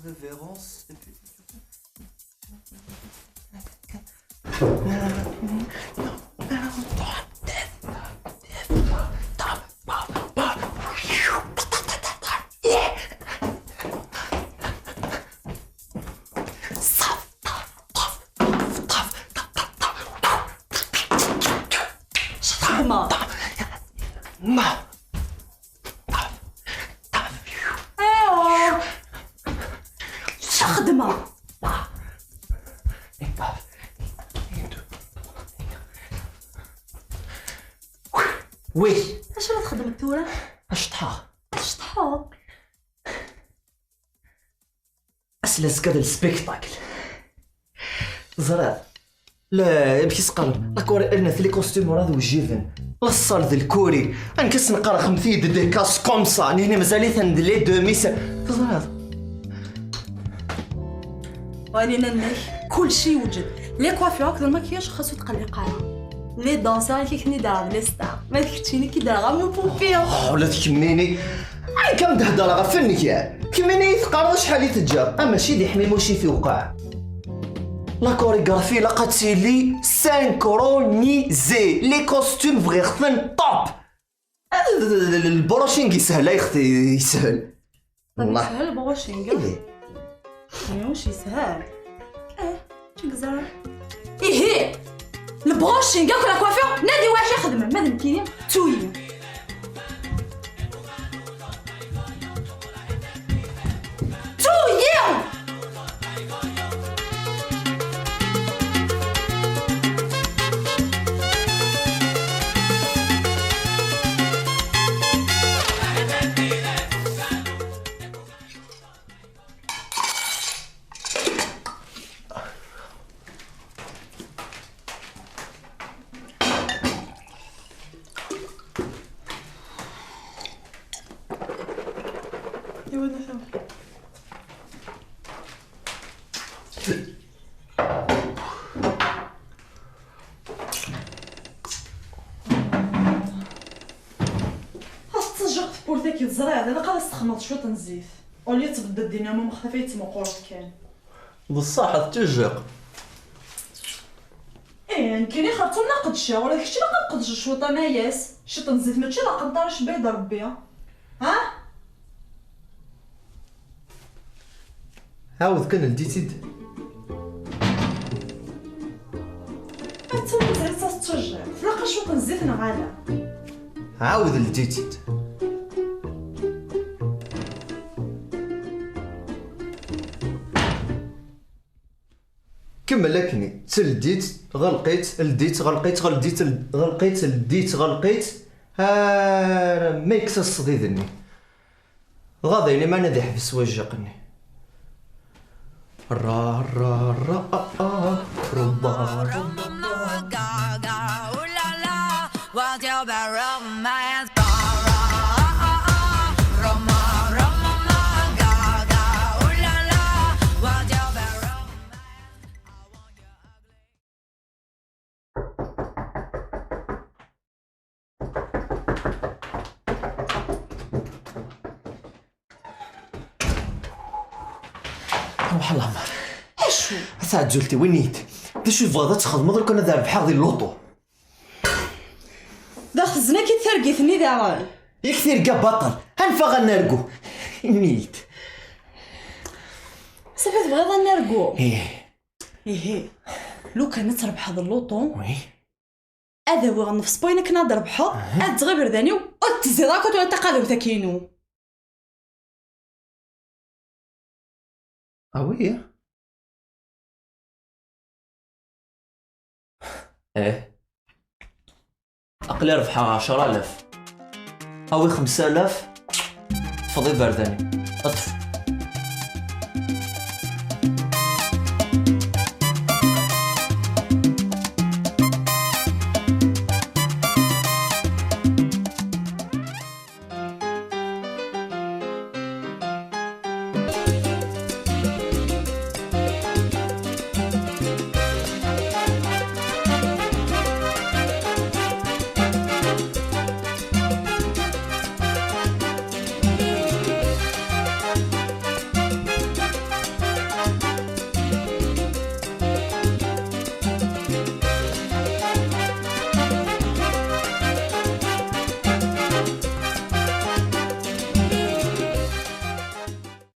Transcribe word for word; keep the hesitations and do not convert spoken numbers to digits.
Révérence. Xedmeɣ. Ma. Aww. Xedmeɣ. Oui. Acu ara txedmeḍ tura? Acṭḥa. Tceṭḥeḍ. Ass n azekka d lspectacle. Teẓriḍ? La, amek i s-qqaren? La Corée, rnat les costumes ur ad wjiben. La salle d lkuri. Amek i s-neqqar xemt-iyi-d des casques comme ça? Nihni mazal-iten d les demi. Teẓriḍ? Walin nnek, kulci yewjed. Les coiffures akked le maquillage xas ur tqelliq ara. Les danseurs akka i ten-id-ɛad les stars. Ma d keččini ki d-aɣ am upupir. Oh, ula d kemmini. Ay, kam d-heddreɣ ɣef nnger. Kemmini i teqqareḍ acḥal i teǧǧa. Ah, mačči d iḥmimuc i tuqeɛ. La chorégraphie ilaq ad tili synchronisée. Les costumes bɣiɣ-ten top. Ah, le brushing yeshel, ay xti yeshel. Wallah. Yeshel brushing. Ihi. Mux yeshel. Eh, acu yeẓra? Ihi! Le brushing akked la coiffure, nadi wacu ixedmen, ma d nekkini, ttuyi. Ttuyi! Ad tettejjeq tewwurt-agi, teẓriḍ, ilaq ad as-texmeḍ cwiṭ n zzit. Au lieu tbeddeḍ dinna mumxef ay ttmuquret kan. D ṣṣeḥ, ad tettejjeq. Ih, nekkini xerṣum la qeddceɣ, ula d kečč ilaq ad tqeddceḍ cwiṭ a Mayas. Ciṭ n zzit mačči d aqenṭar icebba-yi-d Rebbi. Ha? Ɛawed kan ldi-tt-id. Atta mazal-itt ad tettejjiq. Tlaq-as cwiṭ n zzit neɣ ala? Ɛawed ldi-tt-id. Kemmel akkenni, teldi-tt, ɣelq-itt, ldi-tt, ɣelq-itt, ɣeldi-tt, ɣelq-itt, ldi-tt, ɣelq-itt, arma yekkes ṣṣdid-nni. Dɣa d ayen iman ad iḥbes wajjaq-nni. Ra, ra, ra, a, a, ra, ra, ra. Ruḥ a Lamer. Acu? A taɛezzult-iw, ini-d. D acu tebɣiḍ ad txedmeḍ lukan ad rebḥeɣ di luṭu? D aɣ-tezna-k-id targit-nni daɣen. Yak tirga baṭel. Anef-aɣ ad nargu. Ini-d. Safi tebɣiḍ ad nargu? Ih. Ihi, lukan ad trebḥeḍ luṭu, Oui. ad awiɣ nnefs n wayen akken ad d-rebḥeɣ, ad ǧǧeɣ iberdan-iw, ur d-tezziḍ akk tura taqadawt-agi-inu. Ah oui? Eh. Aql-i rebḥeɣ ɛecra alaf. Awi xemsa alaf, ṭṭfeḍ iberdan-iw. Ṭṭef.